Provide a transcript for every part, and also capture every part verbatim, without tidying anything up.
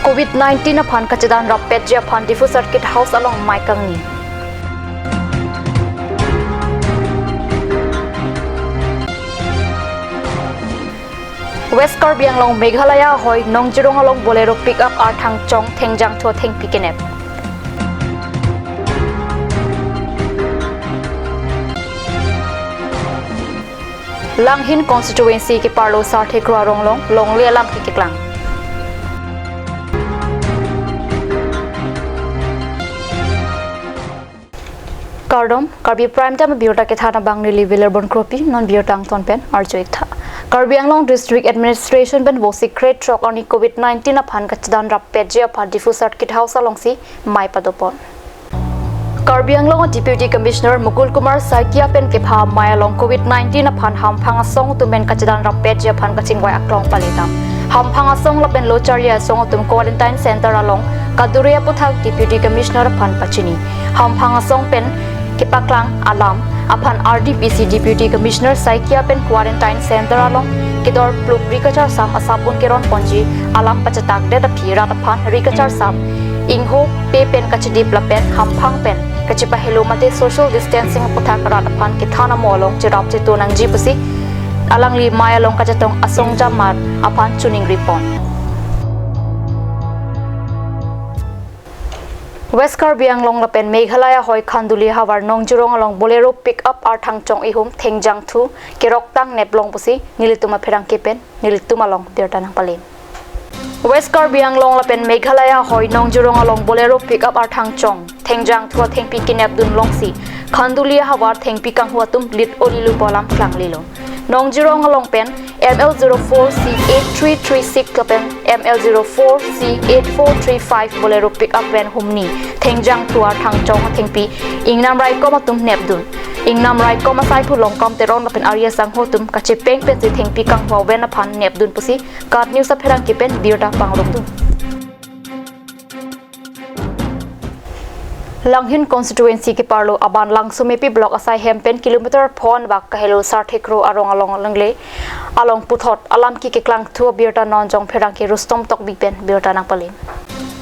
Covid nineteen aphan kachedan rappetji aphan Diphu Circuit House along mei kangni. West Karbi Anglong Meghalaya ahoi Nongjirong along Bolero pickup arthang chong thengjang thu athengpi kenep. Langhin constituency keparlo Sarthe Kro arong along longle alam keklang. Kardom, Karbi Prime Time abirta kethan abang neli Vilerbon Kropi, non birta angton pen arju-ik tha. Karbi Anglong District Administration pen Bosikre throk arni Covid nineteen aphan kachedan rappetji aphan Diphu Circuit House alongsi mei padopon. Karbi Anglong Deputy Commissioner Mukul Kumar Saikia pen kepha mei along Covid nineteen aphan hamphang asong atum pen kachedan rappetji aphan kachingvai aklong palitam. Hamphang asong lapen lo charli asong atum quarantine center along kadure aputhak Deputy Commissioner aphan pachini. Hamphang asong pen kepaklang alam aphan R D P C Deputy Commissioner Saikia pen quarantine center along kedor plup ri kacharsam asabun keron ponji alam pachetak det aphi rat aphan ri kacharsam ingho pe pen kachedip lapen hamphang pen kachepahelo mate social distancing aputhak rat aphan kethan amo along cherap chetu nangji pusi alangli mei along kachetong asong jamar aphan choningri pon. West Karbi Anglong lapen Meghalaya ahoi Khanduli havar Nongjirong along Bolero pickup arthang chong ihum thengjang thu keroktang neplong pusi nelitum apherangke pen nelitum along birta nangpalem. West Karbi Anglong lapen Meghalaya ahoi Nongjirong along Bolero pickup arthang chong thengjang thu athengpi kenepdun longsi Khanduli havar thengpi kanghu atum lit olilu pu alam klanglelo. Nongjirong along pen M L zero four C eight three three six lapen M L zero four C eight four three five Bolero pickup van humni thengjang thu arthang chong athengpi ingnam raikom atum nepdun. Ingnam raikom asai phu Longkam Teron lapen Arya Sangho atum kachepeng pensi thengpi kanghu avan aphan nepdun pusi KAT News apherangke pen birta pangrumdun. Langhin constituency keparlo Aban Langsomepi block asai hem pen kilometer phongo bak kahelo Sarthe Kro arong along longle along puthot alam keklang thu abirta non jong pherangke Rustom Tokbi pen birta nangpalem.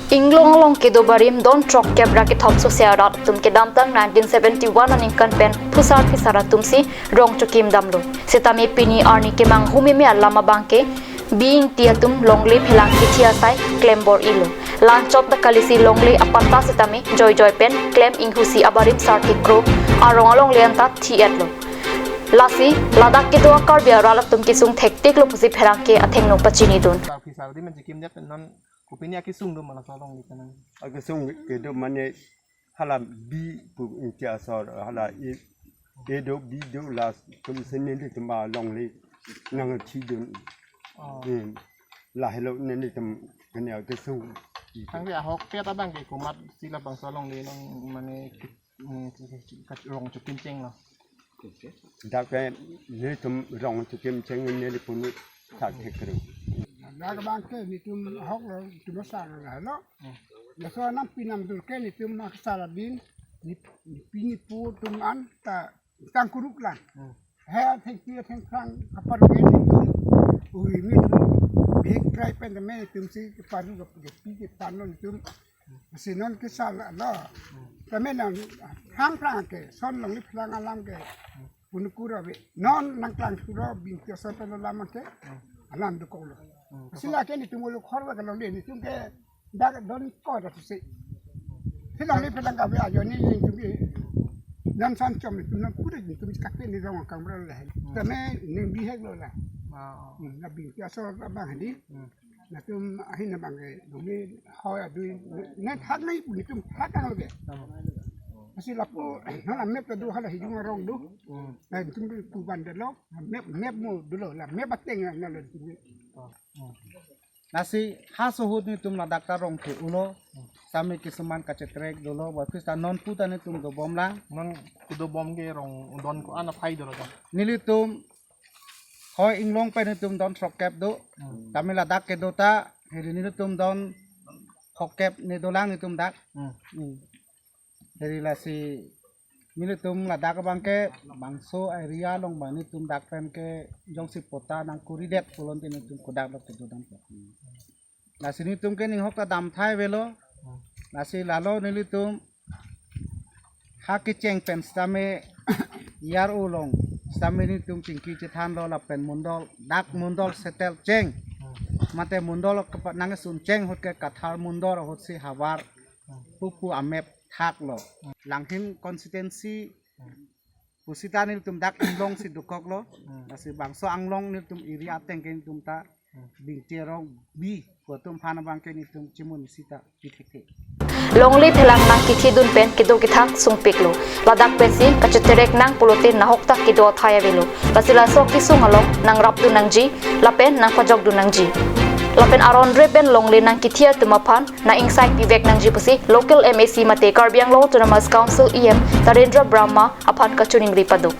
Inglong along kedo barim don throkkep ra kethom sose arat atum kedamtang nineteen seventy-one aningkan pen phusar phisar atumsi rong chokim damlo. Setame pini arni kemang humeme alam abangke Bi Ingti atum longle phelang kithi asai klem bor-ilo. Lanchot ta kalisi longle apatta setame joijoi pen klem inghusi abarim Sarthe Kro arong alongle anta thi-etlo. Lasi ladak kedo a-Karbi arat atum kesung thektiklo pusi pherangke athengno pachinidun. Sarthe Kro adim chikim det non kopine akesung do ma laso alongle kanang. Akesung kedo mane hala bi pu Ingti asor hala i, e do bi do latum si nelitum alongle nangthidun. Oh. Hmm. Lahelo nelitum kene akesung. Tangte ahokpet abangke komatsi labangso alongle nang mane ki-, mm, ki-, ki-, ki-, rong chokim chenglo. Dak ke nelitum rong chokim cheng neli punu Sarthe Kro. Dak abangke nelitum ahoklo, nelitum asar lahelo. Hmm. Laso anam pinam dur ke nelitum maksar abin, ni, nipi nipo atum anta tangkuruk lang. Hmm. He athengpi athengphrang kapar ke nelitum, uri nelitum bihek krai pen tame nelitumsi keparu kepi kepanlo nelitum. Si non kesal lo. Hmm. Tame non phrang phrang ke, son longle phelang alam ke. Hmm. Punu kura ave. Non nangklang kura Bi Ingti asor pen alam ke. Hmm. Alam dokoklo. Hmm. Si lake nelitum lo khor va kalongle nelitum ke dak don ko dak si. Si longle phelang kave ajoine nelitum ke. Non san chom nelitum non pura nelitum kape ni rong kang bra le. Hmm. Tame ning bihek lo la. Ah, ah. Hmm, na Bi Ingti asor abang hadi. Hmm. Latum ahin abangke, dumi hoi adui, ne thak nai pu nelitum thak kang lage. Tama. Masi lapu, hala map ta do, hala hijung arong do. Hmm. Na nelitum tu ban delo, map, map mo dolo, la map ateng na lo nelitum. Hmm. Lasi ha suhut nelitum ladak ta rong ke ulo, sami kisuman kachetrek dolo, ba pista non puta nelitum dobom lang. Non kedobom ke rong don ko-an aphai dolo ta. Nelitum hoi Inglong pen nelitum don throkkep do. Hmm. Tame ladak kedo ta, heri nelitum don phokep ne dolang nelitum dak. Hmm. Hmm. Heri lasi nelitum ladak abangke bangso area along abang nelitum dak pen ke jongsi patta nangkuridet pulote nelitum kodak lo kedo dam. Hmm. Lasi nelitum ke ninghok ta damthai avelo. Lasi lalo nelitum ha kecheng pen sitame yar ulong sitame nelitum chingki chethanlo lapen mondol dak mondol settle cheng. Mate mondol kepat nangsun cheng ahut ke Kathar mondol ahutsi havar pupu amep thaklo. Langhin constituency pusita nelitum dak Anglong si dokoklo. Lasi bangso Anglong nelitum area ateng ke nelitum ta Bingti Rongpi pu atum aphan abang ke nelitum chimun sita pithekthe. Longle phelang nangkithidun pen kedo kethak sungpiklo. Ladak pensi kacheterek nang pulote nahok ta kedo athai avelo. Lasi laso kesung along nangrapdun nangji lapen nangpajokdun nangji. Lapen aron re pen longle nangkithi atum aphan nang-ingsai pivek nangji pusi local M A C mate Karbi Anglong Autonomous Council E M Tarendra Brahma aphan kachiningri pado.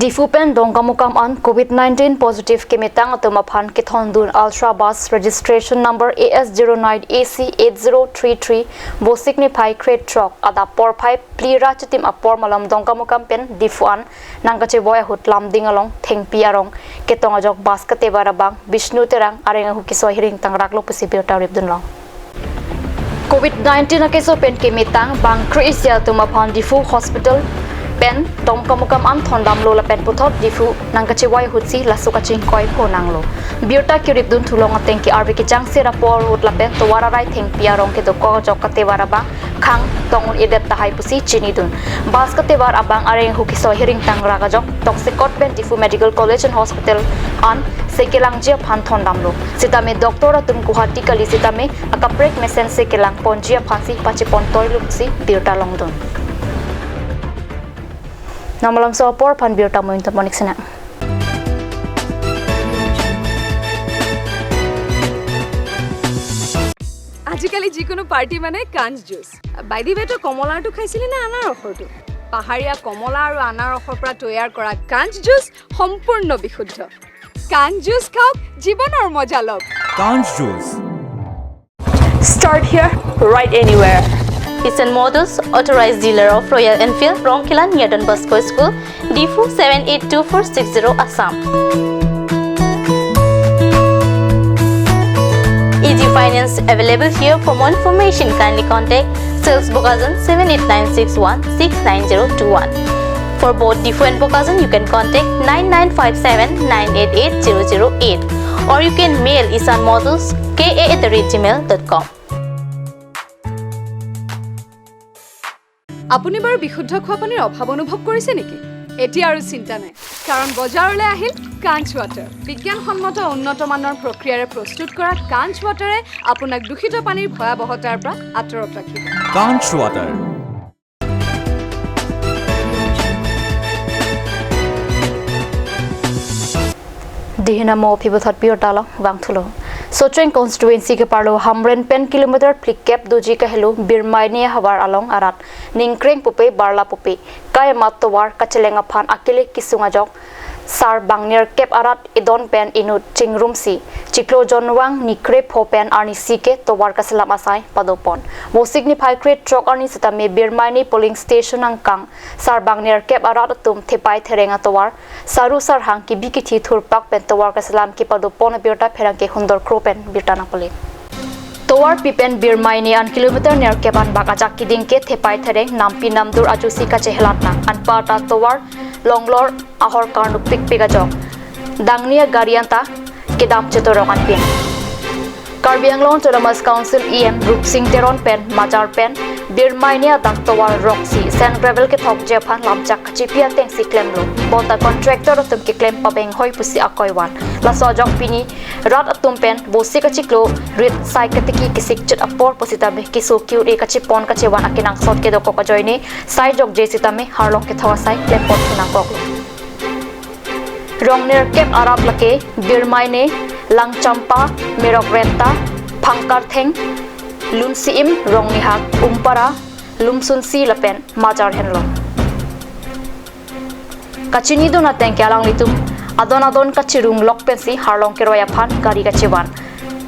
Diphu pen Dongkamukam an COVID nineteen positive kemetang atum aphan kethondun Ultra Bus registration number A S zero nine A C eight zero three three Vosik niphai krethrok adap porphai phli ra chitim apor malom Dongkamukam pen Diphu an nangkachevoi ahut Lumding along thengpi arong ketong ajok bus katevar abang Bishnu Terang areng ahu kesoi hiring tangraklo pusi birta ripdunlong. COVID nineteen akeso pen kemetang bangkre isi atum aphan Diphu Hospital pen Dongkamukam an thondamlo lapen puthot Diphu nangkachevoi ahutsi laso kachingkoi phonanglo. Birta keripdun thulong ateng ke arve kechangse ra apor ahut lapen tovar arai thengpi arong kedokok ajok katevar abang khang tong un-edet tahai pusi chinidun. Bus katevar abang areng ahu kesoi hiring tangrak ajok toksekot pen Diphu Medical College and Hospital an sekelangji aphan thondamlo. Sitame doctor atum Guwahati kali sitame akaprek mesen sekelang ponji aphansi pachepon toilo pusi birta longdun. Namalam so apor aphan birta moin tomonik sena. আজিকালি যিকোনো পাৰ্টি মানে কাঞ্চ juice. By the ৱে, তই কমলাৰটো খাইছিলি নে আনাৰসৰটো? পাহাৰীয়া কমলা আৰু আনাৰসৰ পৰা তৈয়াৰ কৰা কাঞ্চ জুচ সম্পূৰ্ণ বিশুদ্ধ। কাঞ্চ জুচ খাওক, জীৱনৰ মজা লওক। Kanch juice. Start here, ride anywhere. Isan Motors, authorized dealer of Royal Enfield, Rongkhela near Don Bosco School, Diphu seven eight two four six zero, Assam. Easy finance available here. For more information, kindly contact sales Bokajan seven eight nine six one six nine zero two one. For both Diphu and Bokajan, you can contact nine nine five seven nine eight eight zero zero eight, or you can mail isan motors K A at the rate gmail dot com. আপুনি বাৰু বিশুদ্ধ খোৱা পানীৰ অভাৱ অনুভৱ কৰিছে নেকি? এতিয়া আৰু চিন্তা নাই, কাৰণ বজাৰলৈ আহিল কাঞ্চ ৱাটাৰ। বিজ্ঞানসন্মত উন্নত মানৰ প্ৰক্ৰিয়াৰে প্ৰস্তুত কৰা কাঞ্চ ৱাটাৰে আপোনাক দূষিত পানীৰ ভয়াৱহতাৰ পৰা আঁতৰত ৰাখিব। Kanch water. Dihina mo phibuthot birta lo vangthulo. Socheng constituency ke parlo Hamren pen kilometer phlikep doji kahelo Birmaini havar along arat Ningkreng pupe Barla pupe kai amat tovar kacheleng aphan akele kesung ajok Sarbang nerkep arat idon pen inut chingrumsi chiklo jonvang ni krepho pen arnisi ke tovar kaselam asai padopon. Vosik niphai krethrok arni sitame Birmaini polling station angkang Sarbang nerkep arat atum thepai thereng atovar saru sarhang kebi kithi thurpak pen tovar kaselam kepadopon abirta pherangke Hundor Kro pen birta nangpale. Tovar pi pen Birmaini an kilometer nerkep anbak ajak keding ke thepai thereng nampi namdur ajusi kachehelat nang. Anparta tovar longlor ahor karnuk pikpik ajok. Dangni agari anta kedam chetorong anpin. Karbi Anglong Autonomous Council E M Rupsing Teron pen Major pen Birmaini adak tovar roksi sand gravel kethokji aphan lamchak kachipi atengsi klemlo. Bonta contractor atum keklem pabenghoi pusi akoi van. Laso ajok pini rat atum pen Vosik achiklo rit sai katiki kesik chit apor pusitame keso kiu-e kachipon kachevan akenangsot kedokok ajoine sai jokje sitame harlong kethok asai klempon thu nangkoklo. Rong nerkep arat lake Birmaini, Langchampa, Merok Renta, Phangkartheng, Lunsiim, Rongnihak, Umpara, Lumsunsi lapen Major henlo. Kachinidun ateng ke alanglitum adon adon kachirung lok pensi harlong keroi aphan gari kachevan.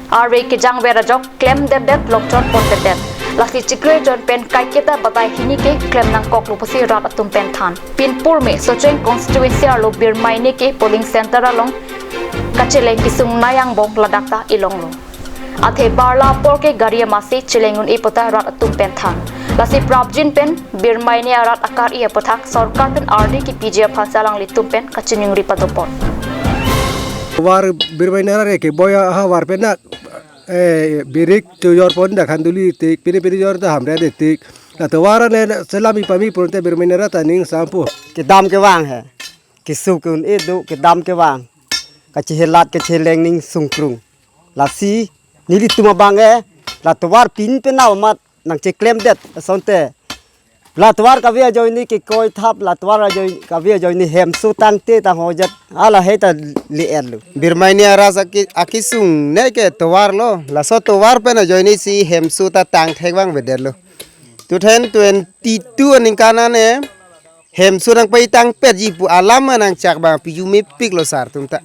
Arve kejang ver ajok klemdetdet lokchot pondetdet. Lasi chiklo jon pen kaiketa batai hini ke klem nangkoklo pusi rat atum pen than. Pinpur me Socheng constituency arlo Birmaini ke polling center along Kacheleng kesung nai angbong ladak ta ilonglo. Athe barla apor ke gari amasi cheleng un-e pu ta rat atum pen than. Lasi prapjin pen Birmaini arat akari aputhak sorkar pen ardi kepiji aphan si alanglitum pen kachiningri padopon. Tovar Birmaini arat ke boya ha tovar pen na, eh, birik chojor pon dak Khanduli tik, pini pini jor ta Hamren tik. La tovar ne selam ipami pon te Birmaini arat aning sampo. Kedam kevang he. Kesung ke un-e do, kedam kevang. Kachehelat kacheleng ning sungkrung. Lasi nelitum abang ke la tovar pin penau amat nangcheklemdet asonte. La tovar kave ajoine kekoi thap, la tovar ajoi kave ajoine hemso tangte tangho jat. Hala he ta le-etlo. Birmaini arat aki, akesung ne ke tovar lo. Laso tovar pen ajoine si hemso ta tangthek vangvedetlo. Two thousand twenty-two aningkan an ne hemso nangpei tangpetji pu alam nangchak abang piju mepiklo sar atum ta.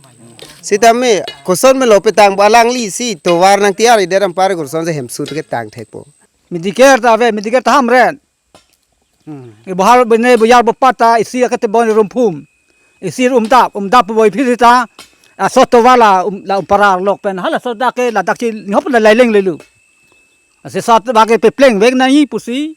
Sitame koson melo petang pu alangli si tovar nangtiar idet anpar koson si hemso ta ketangthekpo. Medical ta ave, medical ta Hamren. Hmm. E bohar bene boyar bopat ta isi akate bon Rumphum. Isi Umdap, Umdap boi phiri ta, ah, so tovar la, um, la Umpara lok pen. Hala so dak ke ladak si ngop la lailenglelo. Lasi so abang ke peplengvek nangji pusi.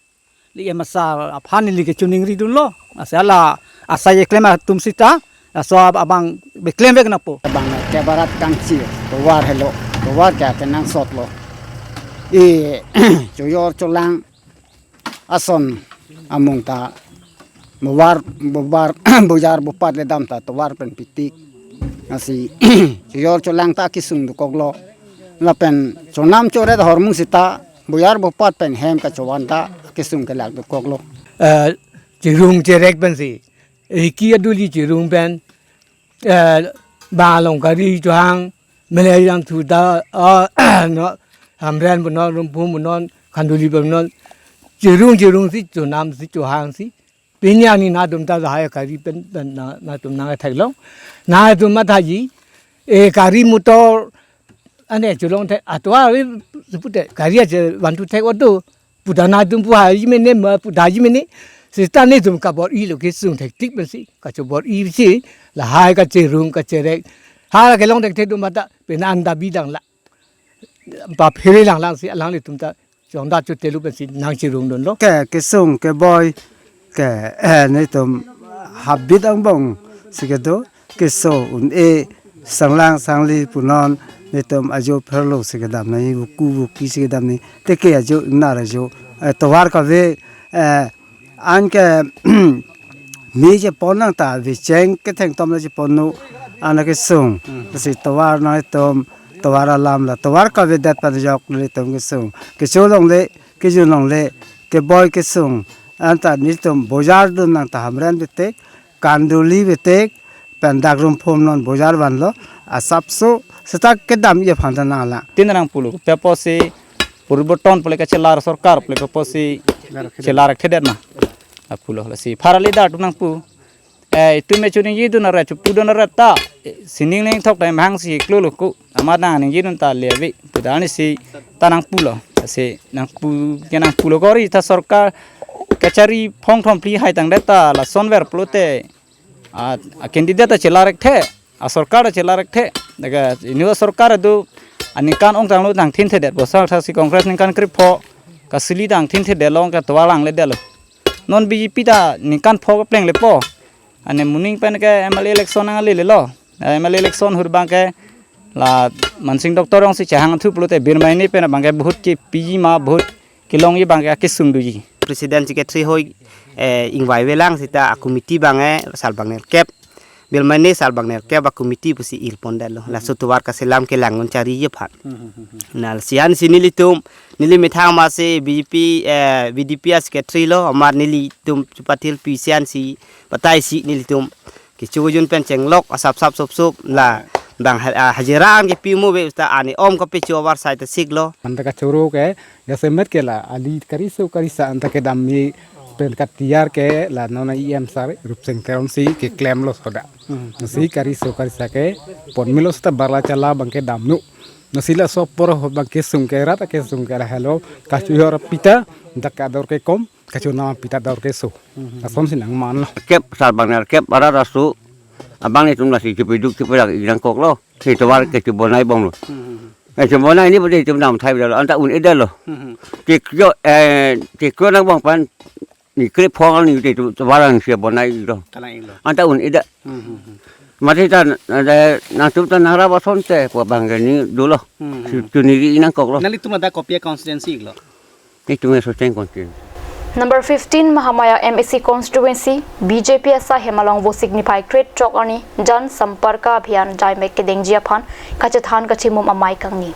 Li emasa aphan neli kechiningri dunlo. Lasi hala asai keklem atum sita. Laso abang beklemvek nangpo. Abang ke barat kangchi. Tovar helo. Tovar ke kenangsotlo. E chojor cholang ason amung ta bovar, bovar, boyar bopat le dam ta tovar pen pitik. Lasi chojor cholang ta kesung dokoklo. Lapen chonam choret ahormu sita boyar bopat pen hem kachovan ta kesung kelak dokoklo. Eh, cherung cherek pensi. Eki aduli cherung pen, eh, ba along kari chohang, melai jang thu ta, ah, no, Hamren punon, Rumphum punon, Khanduli punon, cherung cherung si, chonam si, chohang si. Pini arni nangtum ta lahai kari pen, pen na, nangtum nangthek long. Nangtum mathaji, e gari motor, ane cholong thek, atovar ave pute, gari ache vantu thek odo. Pu ta nangtum pu haji mene ma pu daji mene. Sita netum kabor-ilo kesung thektik pensi. Kachobor-i si. Lahai kacherung kacherek. Hala kelong thekthedun mata. Pena anda bidang la. Ba phere lang lang si alanglitum ta. Chongda chotelo pensi nangcherung dunlo. Ke kesung keboi. Ke, eh, netum habit angbong si kedo. Keso un-e sanglang sangli punon netum ajo pherlo si kedam nangji, vuku vuki si kedam nangji, teke ajo ingnar ajo, eh, tovar kave, eh, anke mi chepon nang ta vicheng ketheng tom le cheponno, ana kesung. Hmm. Si tovar nangtum tovar alam la tovar kavedet pen ajok netum kesung. Kecho longle, kejun longle, keboi kesung. Anta netum boyar dun nang ta Hamren betek, Khanduli betek, pen dak Rumphum non boyar vanlo, asapso seta kedam-i aphan ta nanglang. Tin nangpulo, pepo si puriborton pule kachelar sorkar pule pepo si chelar thedet ma. Apulo lasi pharali dar tu nangpu. Eh, itum me chuning yi dun aret, chupu dun aret ta. Eh, sining ning thok ta mahang si klolo ko. Amat nangning yi dun ta le ave. Pu dani si ta nangpulo. Si nangpu, ke nangpulo kori ta sorkar kachari phong thom phli hai tangdet ta lason ver pulote. A, a candidate ta chelar thekthe, a sorkar ta chelar thekthe. Daga inut sorkar do aningkan ongtanglo nangthinthedet. Bosa tha si Congress ningkan krepho kasili nangthinthedet long katovar langledetlo. Non B J P ta ningkan pho kaplenglepo. Ane moning pen ke M L A election nanglelelo. Eh, M L A election hur abang ke la Mansing Doctor Rongsi chehang thu pulote Birmaini pen abang ke bahut kepiji ma bahut kelongji abang ke kesung doji. President Secretary hoi, eh, ingvai velang seta a committee abang, eh, sarbang nerkep. Birmaini sarbang nerkep a committee pusi ilpondetlo. Laso tovar kaselam kelang un chariji aphan. Hmm, hmm, hmm, hmm. Na sian si nelitum, neli methang masi B J P, eh, V D P a secretary lo, amat nelitum chupathil pisian si, batai si nelitum. Kecho kejun pen chenglok, asap sap sop sop, la, bang ha-, ah, hajira an kepi mo be usta ani om kapecho avar sai ta siklo. Anta kachoro ke, jasemet ke la, ali kariso karisa anta kedam ni pen katiar ke, la nona E M sar, Rupsing Teron si keklemlo soda. Hmm. Si kariso karisa ke, pon milo seta barla chala abang kedamlo. Nasi laso apor ho abang kesung ke rat, kesung ke rahelo, kachojor pita, dak kador kekom, kachonam pita dor keso. Mhm. Lason si nangmanlo. Kep sarbang nerkep arat aso. abang netum lasi chepeduk cheperak ik nangkoklo. Si tovar ke chebonai bomlo. Hmm, hmm, hmm. Eh, chebonai ni pute itum damthai bidalo. Anta un-edetlo. Hmm, hmm. Chikjo, eh, chikjo nangbong pen ni krip phongal ni te tu tovar ang si bonai iklo. Kalang iklo. Anta un-edet. Hmm, hmm, hmm. Mati tan, eh, nangtum tan nangrap asonte pu abang ke ni dolo. Hmm, hmm. Si tuniri ik nangkoklo. Nanglitum ladak kopi a-constituency iklo? Itum ke Socheng constituency. Number fifteen Mahamaya M A C constituency B J P asai hem along Vosik niphai krethrok arni Jan Samparka Abhiyan jaimek kedengji aphan kachethan kachimum amei kangni.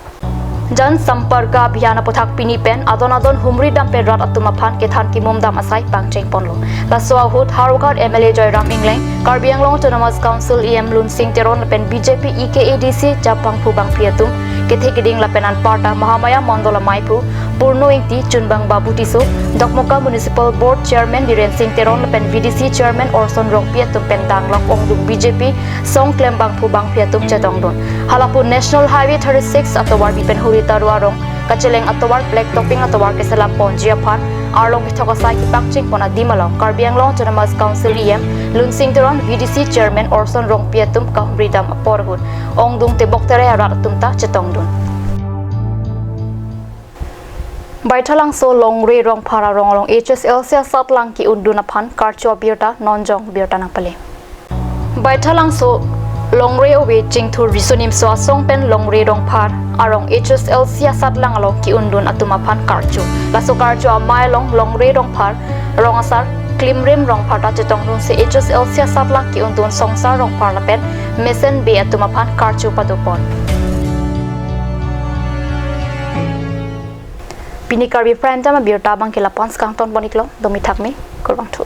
Jan Samparka Abhiyan aputhak pini pen adon adon humri dampen rat atum aphan kethan kimum dam asai pangcheng ponlo. Laso ahut Howraghat M L A Joyram Engleng, Karbi Anglong Autonomous Council E M Lunsing Teron lapen B J P E K A D C chapangphu bangphi atum, kethe keding lapen anparta Mahamaya Mondol ameiphu Purno Ingti, Chunbang Babu Tisso, Dokmoka Municipal Board Chairman Biren Sing Teron lapen V D C Chairman Orson Rongpi atum pen danglok ongdung B J P song klembangphu bangphi atum chetongdun. Halapu National Highway thirty-six atovar bipen Huritaru arong kacheleng atovar black topping atovar keselam ponji aphan arlong kethok asai kepangcheng pon adim along Karbi Anglong Autonomous Council E M Lunsing Teron, V D C Chairman Orson Rongpi atum kahumri dam apor ahut ongdung tebok tere arat atum ta chetongdun. Baithalangso Longre Rongphar arong along H S L C asatlang ke-undun aphan karcho abirta nonjong birta nangpale. Baithalangso Longre ove Chingthur Riso Nimso Asong pen Longre Rongphar arong H S L C asatlang along ke-undun atum aphan karcho. Laso karcho amei along Longre Rongphar rong asar Klimrim Rongphar ta chetongdunsi H S L C asatlang ke-undun Songsar Rongphar lapen mesen bey atum aphan karcho padopon. Pini Karbi Prime Time abirta abang ke lapu-an si kangton pon iklo, domi thakmi, kurvangthu.